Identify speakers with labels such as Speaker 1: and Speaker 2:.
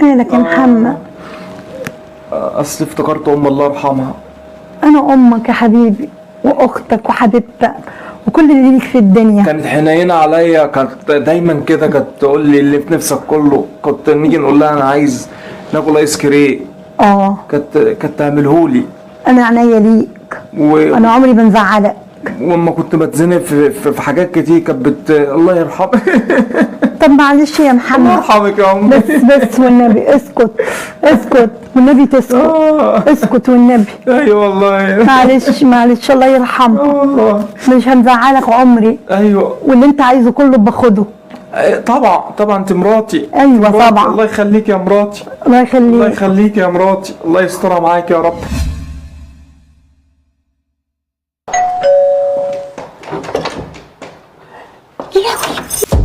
Speaker 1: مالك يا محمد؟
Speaker 2: اصل افتكرت ام الله يرحمها.
Speaker 1: انا امك يا حبيبي واختك وحبيبتك وكل اللي ليك في الدنيا.
Speaker 2: كانت حنينه عليا، كانت دايما كده، كانت تقول لي اللي في نفسك كله. كنت نيجي نقول لها انا عايز ناكل ايس كريم، كانت تعملهولي.
Speaker 1: انا عينيا ليك، انا عمري ما نزعلك.
Speaker 2: واما كنت بتزنق في حاجات كتير كانت الله يرحمك.
Speaker 1: طب معلش يا
Speaker 2: الله
Speaker 1: محمد،
Speaker 2: يرحمك يا امي.
Speaker 1: بس بس والنبي اسكت، اسكت والنبي تسكت، اسكت والنبي.
Speaker 2: ايوه والله.
Speaker 1: معلش معلش، الله يرحمه.
Speaker 2: والله
Speaker 1: مش هنزعلك عمري.
Speaker 2: ايوه.
Speaker 1: واللي انت عايزه كله باخده.
Speaker 2: طبعا طبعا، انت مراتي.
Speaker 1: ايوه
Speaker 2: مراتي.
Speaker 1: طبعا.
Speaker 2: الله يخليك يا مراتي.
Speaker 1: الله يخليك.
Speaker 2: الله يخليك يا مراتي، الله يسترها معاك يا رب.